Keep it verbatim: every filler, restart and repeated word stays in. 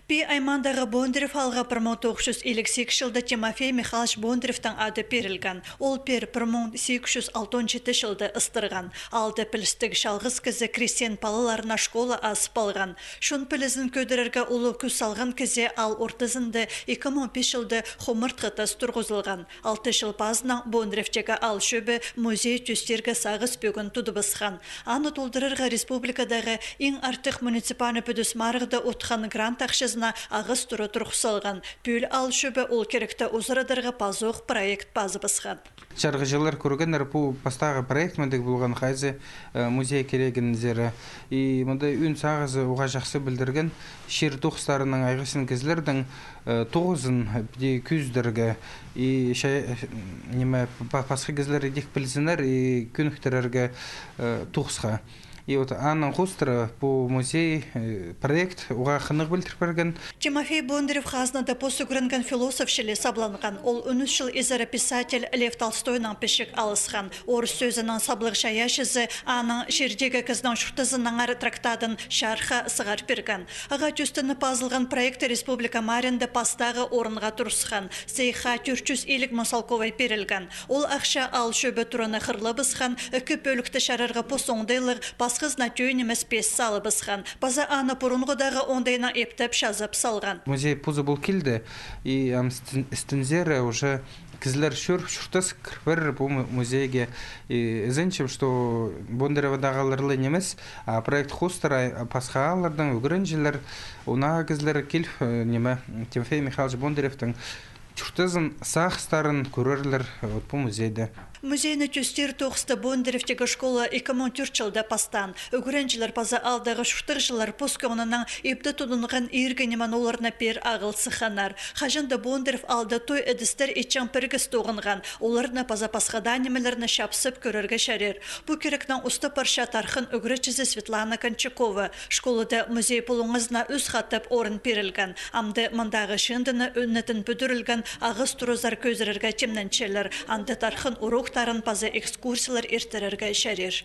Пии аймағындағы Бондарев аалға пір муң тоғыс чӱс илиг сигіс чылда Тимофей Михайлович Бондаревтің ады пирілген. Ол пеер пір муң сигіс чӱс алтон читі чылда ыстырған. Аалда пілістіг чалғыс кізі крестьян палаларына школа азып алған. Чон пілізін кӧдірерге улуғ кӱс салған кізее. Аал ортызында ікі муң пис чылда хумартхы тас турғызылған. Алты чыл пазынаң Бондаревтегі аал чӧбі музей тӧстирге сағыс пӧгін тудыбысхан. Аны толдырарға республикадағы иң артых муниципальный пӱдӱс марығда утхан грант ахчазына ағас тура турғыс салған. Пӱӱл аал чӧбі ол киректі узарадарға пазох проект пазыбысхан. Чарғыҷылар кӧргеннер, пу пастағы проект мындағ полған, хайзы, э, музей кирегінзер. И мында ӧӧн сағызы уғаа чахсы пілдірген, чир тоғыстарының айғазын, кізілернің, э, тоғызын, э, піди кӧзідерге. И ча-, э, ниме, па-, пасха кізілер идӧк пілзіннер и кӧніктірерге, э, тоғысха. И вот аның хоостыра пу музей, э, проект уғаа хынығ пілдір пирген. Тимофей Бондарев хазнада пос ӱгренген философ чіли сабланған. Ол он ӱс чыл изере писатель Лев Толстойнаң пічік алысхан. Орыс сӧзінің саблығ чайаачызы аның «Чирдегі кізінің чуртазынаңар» трактадын чарыхха сығар пирген. Ағаа тӧстеніп пазылған проект республика маарында пастағы орынға турысхан. Сыйыхха тӧрт чӱс илиг муң салковай пирілген. Ол ахча аал чӧбі тураны хырлабысхан, ікі пӧлікті чарарға пос оңдайлығ, пасхазына тӧӧй нимес пес салыбысхан. Паза аны пурунғыдағы оңдайнаң иптеп чазап салған. Музей позы пол килді, и ам істін-, істінзер уже кізілер чӧр, чуртас кір пирер пу му-, музейге. И ізенчем, что Бондаревадағылар ла нимес, а проект хоостыра пасха ааллардаң ӱгренҷілер, унаға кізілер киліп, э, ниме, Тимофей Михайлович Бондаревтің чуртазын, сағыстарын кӧрерлер, э, вот пу музейде. Музейні тӧстир тоғысты Бондаревтегі школа ікі муң тӧрт чылда пастаан. Ӱгренҷілер паза аалдағы чуртағҷылар пос кӧңнінең ибде тудынған иргі ниме-нооларны пеер ағыл сыхханнар. Хаҷан даа Бондарев аалда той-ідістер итчең пірігіс тоғынған. Оларны паза пасха даа нимелерні чапсып кӧрерге чарир. Пу кирекнең уста парча тархын ӱгретчізі Светлана Кончакова. Школада музей пулуңазына ӱс хатап орын пирілген. Амды мындағы чыындыны ӱнетін пӱдірілген ағас туразар кӧзірерге тимненчелер. Анда тархын уроктарын паза экскурсиялар иртірерге чарир.